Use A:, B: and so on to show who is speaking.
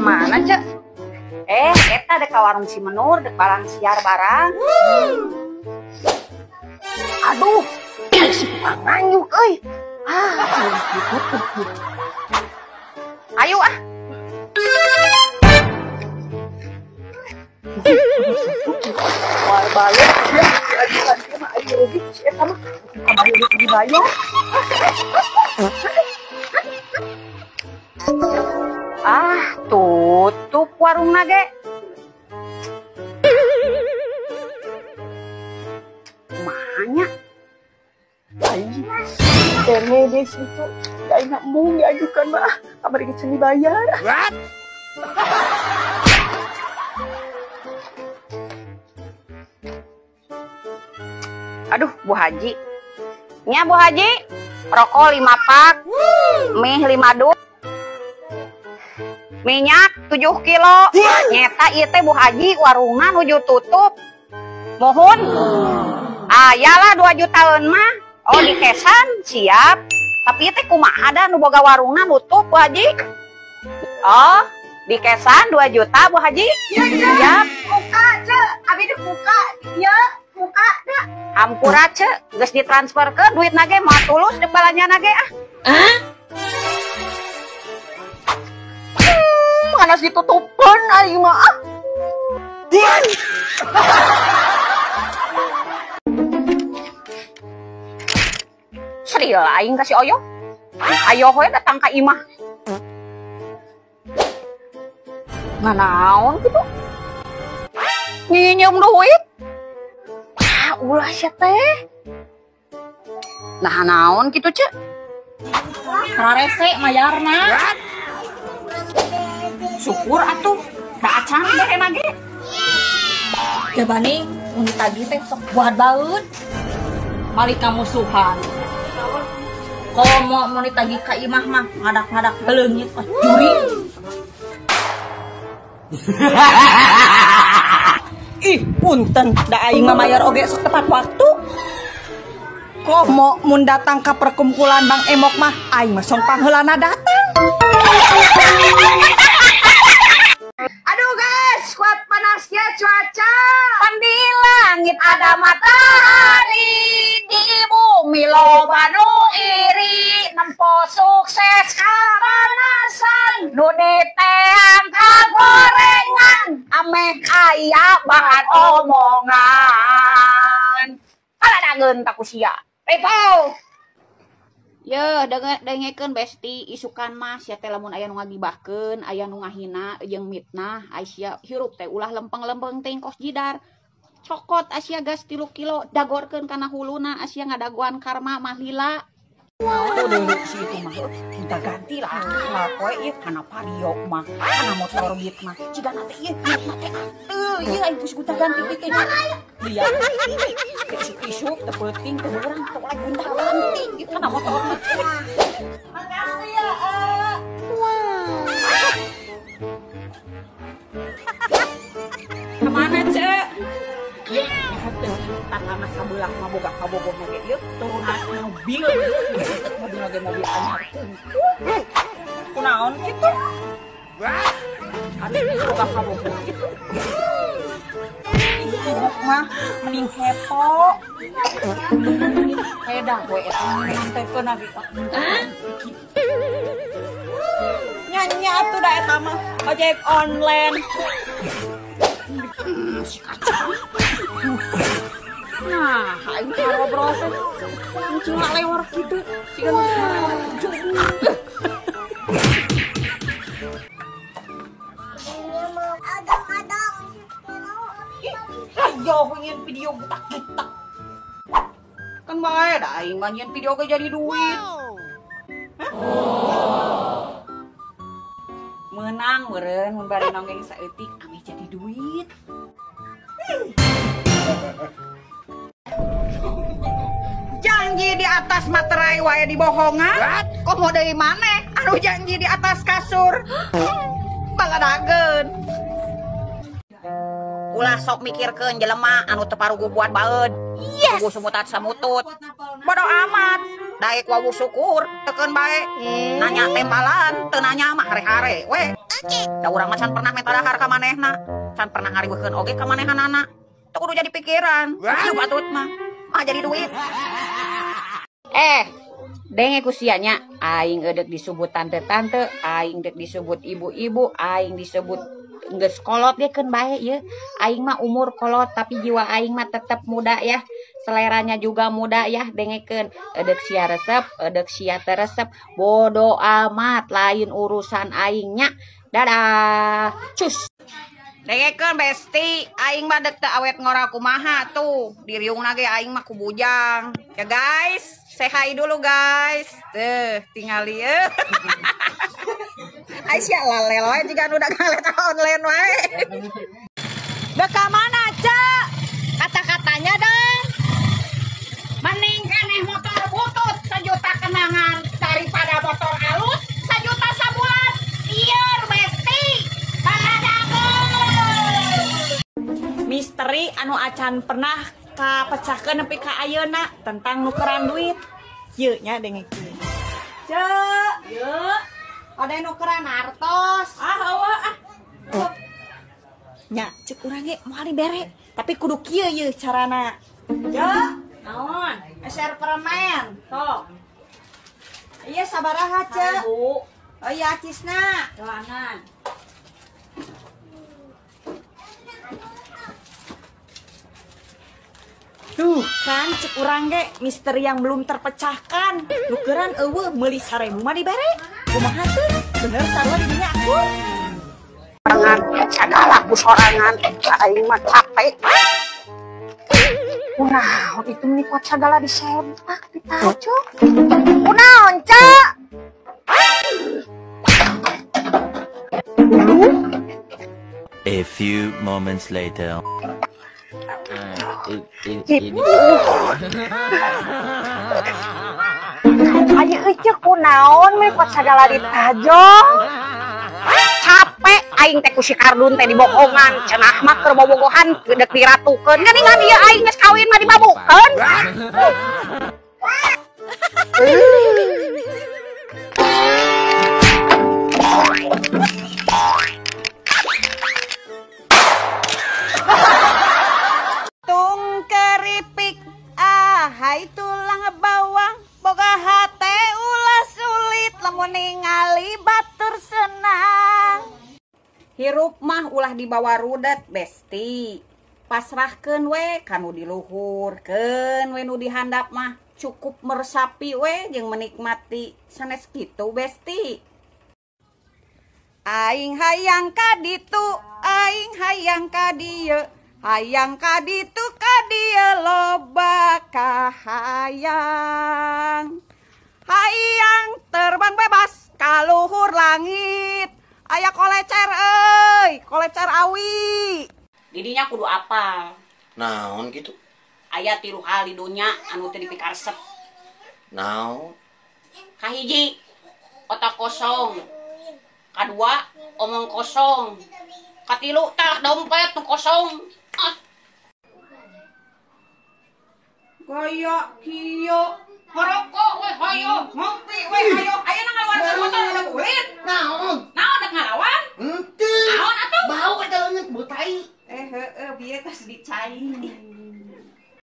A: Ka mana, Cek? Eta dek ka warung si Menur, dek barang siar barang. Aduh, si tukang nganyuk euy. Ah, ditutup. Ayo ah. Wal balik ya, ajukan mah ayo rugi si eta mah. Kamari dibayar. Ah, tutup warung nage. Mahanya.
B: Ai, kene deh situ. Da embung diajukan mah. Kamari geus dibayar.
C: What?
A: Aduh, Bu Haji. Nya Bu Haji, rokok 5 pak, mie 5 dus. Minyak 7 kilo. Nyeta ieu teh Bu Haji warungna nuju tutup. Mohon. Ayalah 2 jutaan mah. Oh dikesan siap. Tapi ieu teh kumaha da nu boga warungna nutup Bu Haji? Oh, dikesan 2 juta Bu Haji. Siap.
B: Buka, Cek. Abi dibuka. Ieu buka da.
A: Hampura, Cek. Geus ditransfer ke duit nage moal tulus deuk balanja nage ah.
B: Hah? Panas ditutupan aing mah.
A: Serius aing kasih oyo. Ayo hoy datang ka imah. Nganaon kitu? Nyinyum duit. Ah, ulah sia teh. Nah naon kitu, Cek?
D: Rarese mayarna.
A: Syukur atuh, da acan bere nage.
D: Jabaning mun ditagih teh sok buat baeud. Malik kamusuhan. Komo mun ditagih ka imah mah ngadak-ngadak beleungit oh, juri.
B: Ih, punten, da aing mah mayar oge sok tepat waktu. Komo mun datang ka perkumpulan Bang Emok mah aing mah song pangheulana datang.
A: Aduh guys, kuat panasnya cuaca. Pan di langit ada matahari, di bumi loba nu iri, nempo sukses karanasan, nu diteang kagorengan, ameh aya bahan omongan. Kaladageun ta ku sia. Ripo. Yeuh, dengekeun besti isukan mah sia teh lamun aya nu ngagibahkeun, aya nu ngahina jeung mitnah, ai sia hirup teh ulah lempeng-lempeng teuing kos jidar. Cokot asia gas 3 kilo, dagorkeun kana huluna asia ngadagoan karma mah lila. Tuh deui si itu mah minta ganti lah poe ieu kana vario mah, kana motor beat mah. Cigana teh ieu mitnah teh teu ieu aing geus gonta ganti teh. Lihat. Isuk-isuk teu peuting teu urang teu lagi gonta ganti ieu kana motor mah.
B: Makasih ya, Wow.
A: Kemana, Cek? Tatangga sabelah mah boga kabogoh mah ge ieu turun mobil. Mobil lagi mobil anyar.
B: Kunaon kitu?
A: Aduh, boga kabogoh kitu.
B: Ibu mah mending hepo.
A: Edah we eta ngantekeun lagi.
B: Nyanyi atuh da eta mah ojek online.
A: Si kacang. Nah, aing ngobrol teh cuma lewat gitu. Siga nu lewat. Ayo pengen video getak-getak. Kan bae da aing mah nyeun video ge jadi duit. Hah? Menang meureun mun bari nonggeng saeutik ameh jadi duit. Janji di atas materai wae dibohongan. Komo deui maneh anu janji di atas kasur. Baladageun. Ulah sok mikirkeun jelema anu teu paruguh buat baeud. Yes. Puguh sumutat samutut. Bodo amat. Daek wawu syukur teukeun bae. Nanya tembalan, teu nanya mah hare-hare we. Da urang mah can pernah menta dahar ka manehna. Can pernah ngariweuhkeun oge ka manehanana. Teu kudu jadi pikiran. Hidup atut mah. Mah jadi duit. Denge ku sia nya, aing eudek disebut tante-tante, aing deuk disebut ibu-ibu, aing disebut geus kolot ge keun bae ieu. Aing mah umur kolot tapi jiwa aing mah tetep muda ya. Seleranya juga muda ya, dengekeun. Eudek sia resep, eudek sia teu resep, bodo amat lain urusan aing nya. Dadah. Cus. Dengekeun besti, aing mah deuk teu awet ngora kumaha tuh. Diriungna ge aing mah ku bujang. Ya guys. Say hi dulu guys. Tuh, tingali euy. Aisyah lalel wae jiga nu dagang eta online wae. Dek ka mana, Cak? Kata-katanya dong. Mending keneh motor butut sejuta kenangan daripada motor alus sejuta sabulan. Lieur besti.
D: Misteri anu acan pernah kapecahkeun nepi ka ayeuna tentang nukeran duit. Ieu nya dengekeun. Ceu,
A: ieu ode nukeran artos.
D: Ah, eueuh ah. Nya ceuk urang ge moal dibere, tapi kudu kieu ieu carana. Ceu,
A: naon?
D: Eser permen.
A: Sok.
D: Ieu sabaraha, Ceu? Oh iya acisna.
A: Doangan.
D: Duh, kan cek urang ge misteri yang belum terpecahkan. Nukeran eueuh meuli 1000 mah dibere. Kumaha teu? Bener sarua di dinya aku.
B: Sorangan sagala ku sorangan aing mah capek. Kunaon itu meni kuat sagala disempak ditajo. Kunaon, Cak?
C: A few moments later.
B: Ini. Ayo euceuh kunaon meni kuat sagala ditajo.
A: Capek aing teh ku si Kardun teh dibohongan, cenah mah keur bobogohan deuk diratukeun. Geuningan ieu aing geus kawin mah dibabukeun.
D: Tung keripik ahai tulang bawang boga hate ulah sulit lamun ningali batur senang.
A: Hirup mah ulah dibawa rudet besti. Pasrahkeun we kanu di luhur, keun we nu dihandap mah cukup meresapi we jeung menikmati sanes kitu besti. Aing hayang ka ditu, aing hayang ka dieu, hayang ka ditu ka dieu loba kahayang. Hayang terbang bebas ka luhur langit. Aya kolecer euy, kolecer awi. Didinya kudu apal.
E: Naon gitu?
A: Aya tilu hal di dunya anu teu dipikaresep.
E: Naon?
A: Kahiji, otak kosong. Kadua, omong kosong. Katilu, tah dompet nu kosong. Ah. Gaya kieu ngerokok we hayo, ngopi we hayo. Ayeuna ngaluarkeun motor ada kulit.
E: Naon?
A: Naon dek ngalawan?
E: Henteu.
A: Naon atuh?
E: Bau eta leungeut bau tai.
A: Heueuh bieu tos dicai.